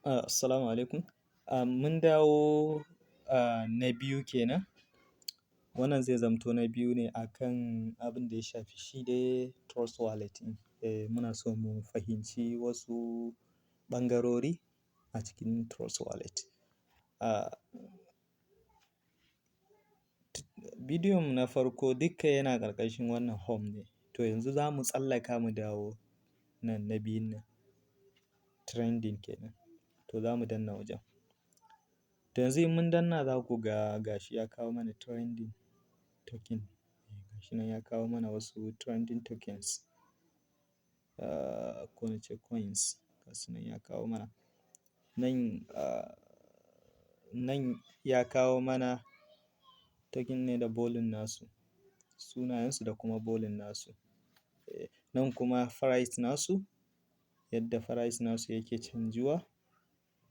Assalamu alaikum. Mun dawo na biyu kenan. Wannan zai zamto na biyu ne akan abin da ya shafi shi dai Trust Wallet ɗin. Muna so mu fahimci wasu ɓangarori a cikin Trust Wallet. Bidiyon mu na farko dukka yana ƙarƙashin wannan home ne. To, yanzu za mu tsallaka mu dawo nan na biyun nan, trending kenan. To, za mu danna wajen. To, yanzu in mun danna, za ku ga gashi ya kawo mana trending token. Gashi nan ya kawo mana wasu trending tokens. Ko nace coins, gasu nan ya kawo mana. Nan ya kawo mana token ne da volume nasu, sunayensu da kuma volume nasu. Nan kuma price nasu, yadda price nasu yake canjuwa.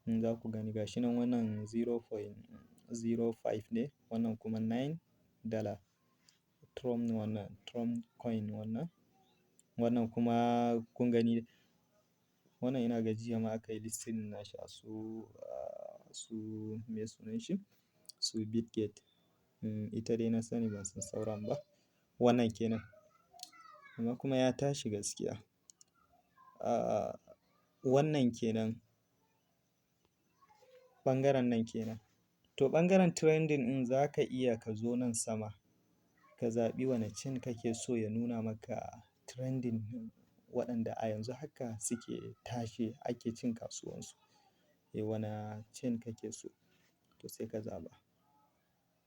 In za ku gani, gashi nan, wannan 0.05 ne, wannan kuma $9. Tron wannan, Tron coin wannan. Wannan kuma kun gani, wannan ina ga jiya ma aka yi listing nashi a su me sunan shi? Su Bitget. Ita dai na sani, ban san sauran ba. Wannan kenan. Amma kuma ya tashi gaskiya. Wannan kenan. Ɓangaren nan kenan. To, ɓangaren trending ɗin, za ka iya ka zo nan sama ka zaɓi wane chain kake so ya nuna maka trending, waɗanda a yanzu haka suke tashe, ake cin kasuwansu. Wane chain kake so? To, sai ka zaɓa.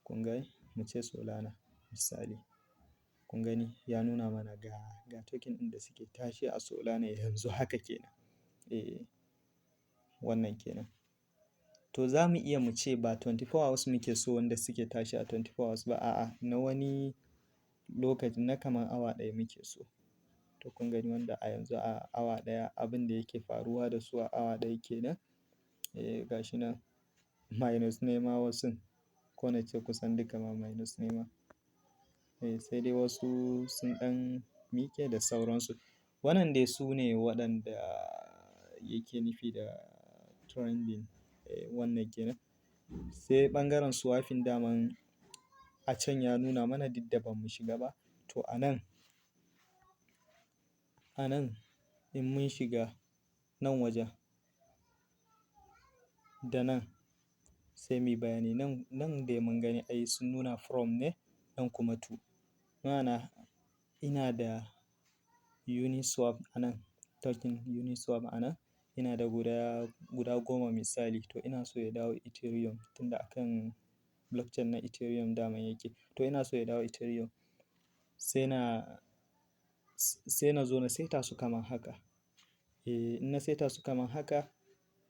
Kun gani? Muce Solana misali. Kun gani, ya nuna mana ga token ɗin da suke tashe a Solana yanzu haka kenan. Wannan kenan. To, za mu iya mu ce ba 24 hours muke so wanda suke tashi a 24 hours ba, a'a, na wani lokaci na kaman awa ɗaya muke so. To, kun gani, wanda a yanzu a awa ɗaya, abin da yake faruwa da su a awa ɗaya kenan. Ga shi nan minus ne ma wasun, ko na ce kusan duka ma minus ne ma. Sai dai wasu sun ɗan miƙe da sauransu. Wannan dai su ne waɗanda yake nufi da trending. Wannan kenan. Sai ɓangaren swapping, daman a can ya nuna mana, duk da ba mu shiga ba. To, a nan in mun shiga nan wajen da nan, sai muyi bayani. Nan dai mun gani ai sun nuna from ne, nan kuma to. Ma'ana ina da Uniswap a nan, token Uniswap a nan. Ina da guda 10 misali. To, ina so ya dawo Ethereum, tunda akan blockchain na Ethereum daman yake. To, ina so ya dawo Ethereum. Sai na zo na saita su kamar haka. In na saita su kamar haka,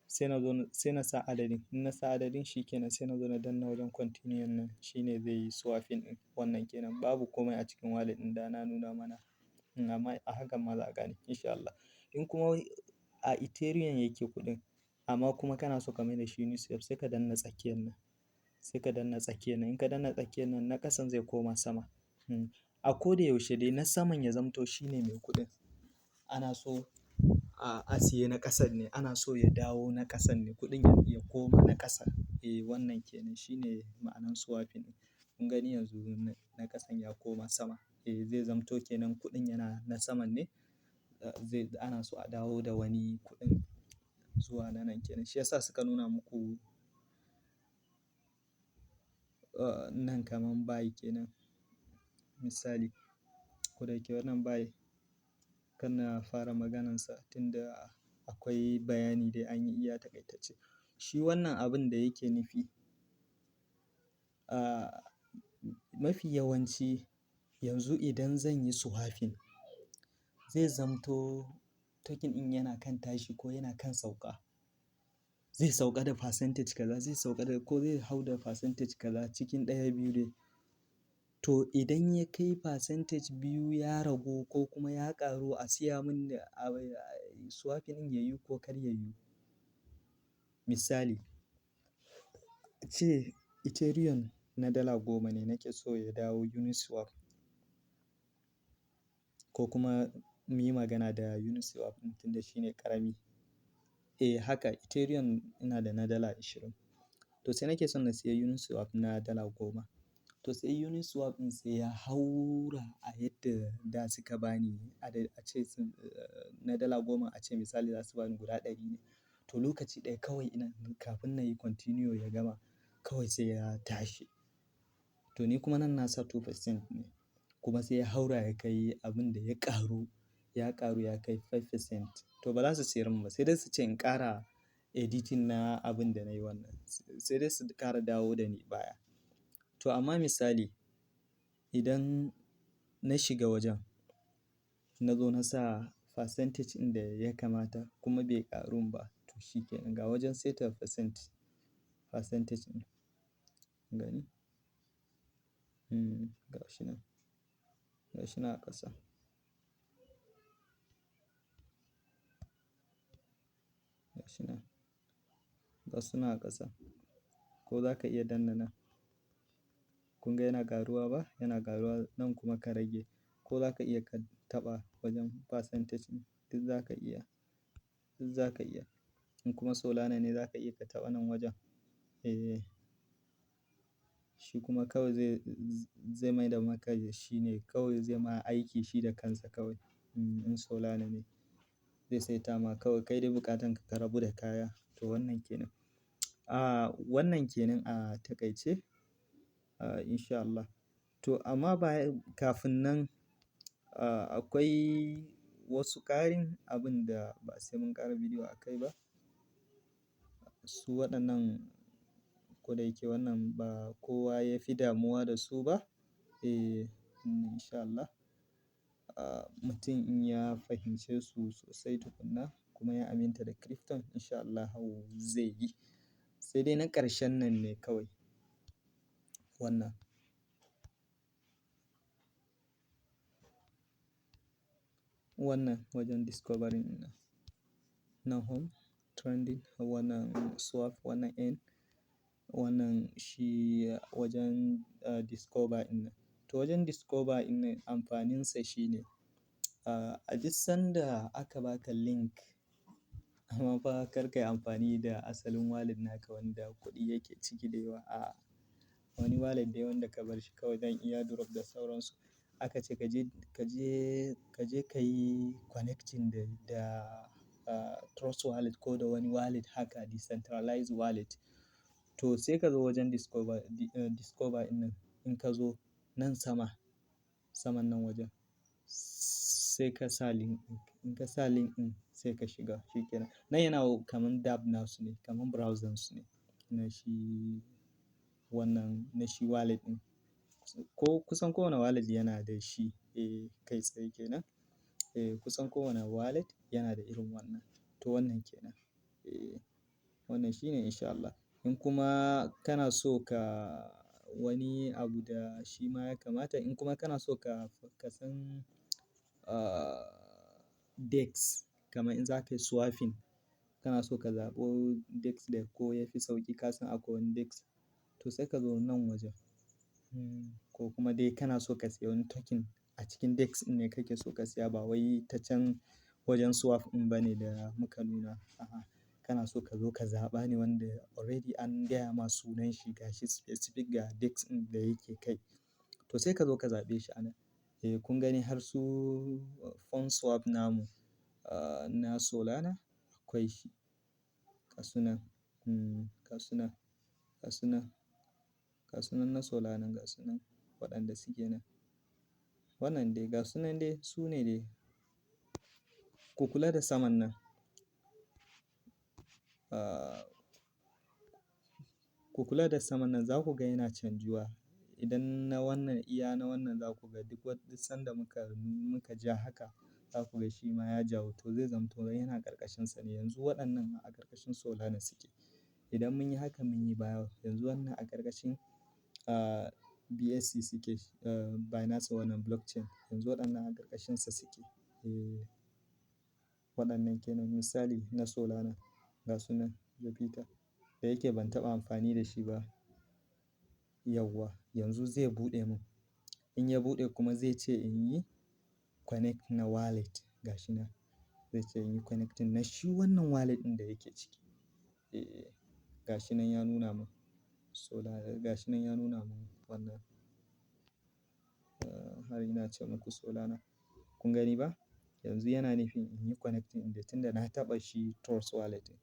sai na zo sai na sa adadin. In na sa adadin, shi kenan, sai na zo na danna wajen continue nan, shine zai yi swapping ɗin. Wannan kenan. Babu komai a cikin wallet ɗin, da na nuna mana. Amma a hakan ma za a gane in sha Allah. In kuma a Ethereum yake kuɗin, amma kuma kana so ka mai da shi Uniswap, sai ka danna tsakiyar nan. Sai ka danna tsakiyar nan. In ka danna tsakiyar nan, na ƙasan zai koma sama. A ko da yaushe dai na saman ya zamto shine mai kuɗin. Ana so a siye na ƙasan ne. Ana so ya dawo na ƙasan ne. Kuɗin ya koma na ƙasa. Wannan kenan, shine ma'anar swapping ɗin. Kun gani, yanzu na ƙasan ya koma sama. Zai zamto kenan kuɗin yana na saman ne. Ana so a dawo da wani kuɗin zuwa na nan kenan. Shi ya sa suka nuna muku nan kaman buy kenan. Misali, ko da yake wannan buy, kan na fara maganansa tunda akwai bayani dai an yi iya taƙaitacce. Shi wannan abin da yake nufi, mafi yawanci yanzu idan zan yi swapping, zai zamto token ɗin yana kan tashi ko yana kan sauka. Zai sauka da percentage kaza, zai sauka da ko zai hau da percentage kaza, cikin ɗaya biyu dai. To, idan ya kai percentage biyu ya ragu ko kuma ya ƙaru, a siya mun swapping ɗin ya yiwu ko kar ya yiwu. Misali, ace Ethereum na $10 ne nake so ya dawo Uniswap, ko kuma muyi magana da Uniswap ɗin tunda shine ƙarami. Eh haka Ethereum ina da na $20. To sai nake son na siya Uniswap na $10. To sai Uniswap ɗin sai ya haura a yadda da suka bani a ce na $10 a ce misali za su bani guda 100 ne. To lokaci ɗaya kawai ina kafin na yi continue ya gama kawai sai ya tashi. To ni kuma nan na sa 2% ne kuma sai ya haura ya kai abin da ya ƙaru, ya ƙaru ya kai 5%. To ba za su siyar mun ba sai dai su ce in ƙara editing na abin da na yi wannan. Sai dai su ƙara dawo da ni baya. To amma misali idan na shiga wajen na zo na sa percentage ɗin da ya kamata kuma bai ƙarun ba to shi ke nan ga wajen seta percentage ɗin. Gani? Ga shi nan. Ga shi nan a ƙasa. Ga shi nan. Ga su nan a ƙasa. Ko za ka iya danna nan. Kun ga yana ƙaruwa ba? Yana ƙaruwa nan kuma ka rage. Ko za ka iya ka taɓa wajen percentage ɗin duk za ka iya. Duk za ka iya. In kuma Solana ne za ka iya ka taɓa nan wajen. Eh. Shi kuma kawai zai maida maka shi ne kawai zai ma aiki shi da kansa kawai. In Solana ne zai saita ma kawai kai dai buƙatan ka ka rabu da kaya. To wannan ke nan. Wannan ke nan a taƙaice. In sha Allah. To amma baya kafin nan, akwai wasu ƙarin abun da ba sai mun ƙara bidiyo a kai ba. Su waɗannan ko da yake wannan ba kowa ya fi damuwa da su ba. Eh, in sha Allah. Mutum in ya fahimce su sosai tukuna kuma ya aminta da crypto in sha Allahu zai yi. Sai dai na ƙarshen nan ne kawai wannan. Wannan wajen discovering nan. Na home, trending, wannan swap, wannan earn, wannan shi wajen discover ɗin nan. To wajen discover ɗin nan amfaninsa shine, a duk sanda aka baka link amma fa kar ka yi amfani da asalin wallet naka wanda kuɗi yake ciki da yawa. A'a, wani wallet dai wanda ka bar shi kawai don iya drop da sauransu. Aka ce ka je ka yi connecting da Trust Wallet ko da wani wallet haka decentralized wallet. To sai ka zo wajen discover ɗin nan. In ka zo nan sama, saman nan wajen sai ka sa link ɗin. In ka sa link ɗin sai ka shiga shi ke nan. Nan yana kaman dApp nasu ne, kaman browser su ne na shi wannan, na shi wallet ɗin. Ko kusan kowane wallet yana da shi, eh kai tsaye ke nan. Eh kusan kowane wallet yana da irin wannan. To wannan ke nan. Eh wannan shine in sha Allah. In kuma kana so ka wani abu da shi ma ya kamata, in kuma kana so ka san DEX kamar in za ka yi swapping, kana so ka zaɓo DEX da ko ya fi sauƙi ka san akwai wani DEX to sai ka zo nan wajen. Ko kuma dai kana so ka siya wani token a cikin DEX ɗin ne kake so ka siya ba wai ta can wajen swap ɗin ba ne da muka nuna. A'a, kana so ka zo ka zaɓa ne wanda already an gaya ma sunan shi gashi specific ga DEX ɗin da yake kai. To sai ka zo ka zaɓe shi a nan. Eh kun gani har su PumpSwap namu na Solana akwai shi. Gasunan, gasunan, gasunan, gasunan na Solana gasunan waɗanda suke nan. Wannan dai gasunan dai su ne dai. Ku kula da saman nan. Ku kula da saman nan za ku ga yana canjuwa. Idan na wannan iya na wannan za ku ga duk sanda muka ja haka za ku ga shi ma ya jawo to zai zamto yana ƙarƙashinsa ne. Yanzu waɗannan a ƙarƙashin Solana suke. Idan mun yi haka mun yi baya yanzu wannan a ƙarƙashin BSC suke, Binance wannan blockchain. Yanzu waɗannan a ƙarƙashinsa suke. Eh waɗannan ke nan misali na Solana gasunan Jupiter da yake ban taɓa amfani da shi ba yauwa. Yanzu zai buɗe mun. In ya buɗe kuma zai ce in yi connect na wallet gashi nan. Zai ce in yi connecting na shi wannan wallet ɗin da yake ciki. Eh, ga shi nan ya nuna mun Solana, ga shi nan ya nuna mun wannan. Har ina ce muku Solana. Kun gani ba? Yanzu yana nufin in yi connecting ɗin tunda na taɓa shi Trust Wallet ɗin.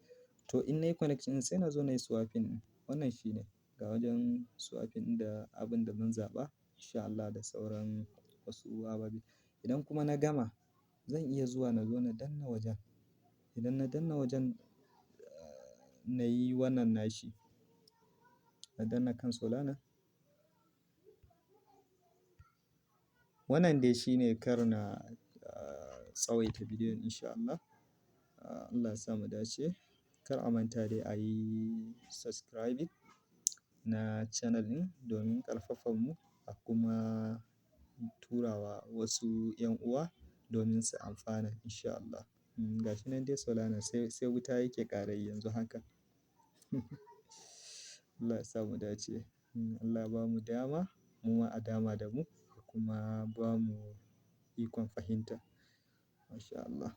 To in nayi connecting sai na zo na yi swapping ɗin. Wannan shi ne ga wajen swapping da abin da zan zaɓa in sha Allah da sauran wasu ababe. Idan kuma na gama, zan iya zuwa na zo na danna wajen. Idan na danna wajen, na yi wannan nashi, na danna kan Solana. Wannan dai shi ne kar na tsawaita bidiyon in sha Allah. Allah ya sa mu dace. Kar a manta dai a yi subscribing na channel ɗin domin ƙarfafan mu a kuma tura wa wasu 'yan uwa domin su amfana in sha Allah. Ga shi nan dai Solana sai wuta yake ƙara yi yanzu haka. Allah ya sa mu dace. Allah ba mu dama, mu ma a dama da mu kuma ba mu ikon fahimta. Masha Allah.